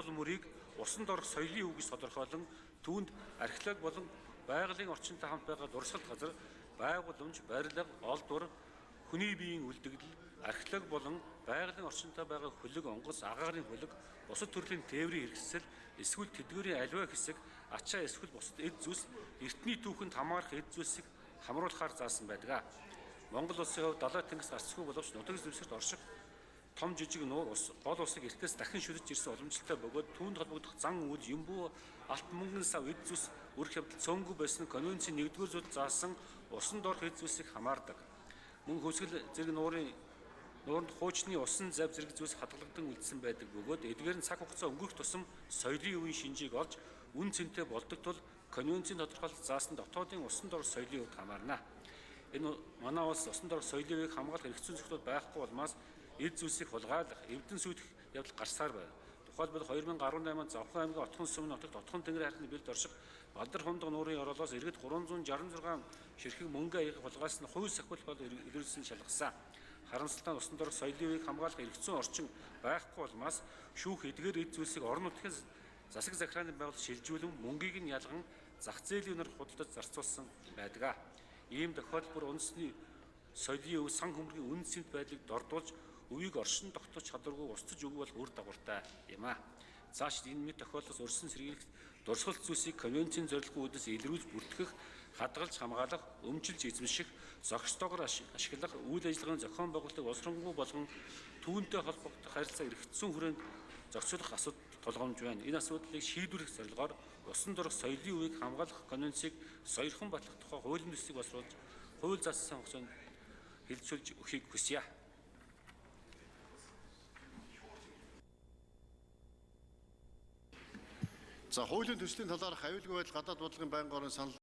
тул мөрийг усанд орох соёлын өв гэж тодорхойлон түүнд археологи болон байгалийн орчинтой хамт байгаа дурсгалт газар, байгууламж, барилга, олдвор, хүний биеийн үлдэгдэл, археологи болон байгалийн орчинтой байгаа хөлөг, онгоц, агаарын хөлөг, бусад төрлийн тээврийн хэрэгсэл эсвэл тэдгээрийн аливаа хэсэг, ачаа эсвэл бусад эд зүйлс, эртний түүхэнд хамаарах эд зүйлсийг хамруулахаар заасан байдаг. Монгол улсын хувьд далай тэнгис гарцгүй боловч нутаг дэвсгэрт орших том жижиг нуур ус гол усыг эртнээс дахин шүлэж ирсэн уламжлалтай бөгөөд түүнд холбогдох зан үйл, юм бүү, алт мөнгөн сав эд зүйлс үрэх явдал цөөнгүй байсан конвенцийн 1-р зүйл заасан усанд орох эд зүйлсийг хамаардаг. Мөн хөвсгөл зэрэг нуурын нууранд хуучны усан зав зэрэг зүйлс хадгалагдан үлдсэн байдаг бөгөөд эдгээр нь цаг хугацаа өнгөрөх тусам соёлын өвийн шинжийг олж үн цэнтэй болдог тул конвенцийн тодорхойлолт заасан дотоодын усанд орох соёлын өвд хамаарна. Энэ манай улс усанд орох соёлын өвийг хамгаалах эрх зүйн зохицол байхгүй улмаас эд зүйлсийг хулгайлах, эвдэн сүйтгэх явдал гарсаар байна. Тухайлбал 2018 онд Завхан аймгийн Отхон сүмийн нутагт Отхон Тэнгэр хайрхны бэлд орших Балдар хундаг нуурын оролоос иргэд 366 ширхэг мөнгө аяг хулгайлсан хууль сахиулах бол илэрсэн шалгасан. Харамсалтай нь усанд орох соёлын үеийг хамгаалах эрх зүйн орчин байхгүй улмаас шүүх эдгээр эд зүйлсийг орон нутгийн засаг захирааны байгууллага шилжүүлэн мөнгийг нь ялган зах зээлийн үнээр худалдаж зарцуулсан байдаг. Ийм тохиолдол бүр үндэсний соёлын өв сан хөмрөгийн үнэ цэнт байдлыг дордуулж өвийг оршин тогтоох чадваргүй устж өгөх болох үр дагавартай юм а. Цааш энэ мэт тохиолдлоос өрсөн сэргийлэх дурсгалт зүйлсийг конвенцийн зорилгын үүднээс илрүүлж бүртгэх, хадгалж хамгаалах, өмчилж эзэмших, зохистойгоор ашиглах, үйл ажиллагааны зохион байгуулалтыг улсрангуй болгон түүнтэй холбогдох харилцаа эргэцсэн хүрээнд зохицуулах асуудал тулгамж байна. Энэ асуудлыг шийдвэрлэх зорилгоор усан дорох соёлын үеийг хамгаалах конвенцийг сойрхон батлах тухай хуулийн төслийг боловсруулж хууль заасан хугацаанд хэлэлцүүлж өгөхийг хүсье. За, хуулийн төслийн талаарх аюулгүй байдал гадаад бодлогын байнгын орон санал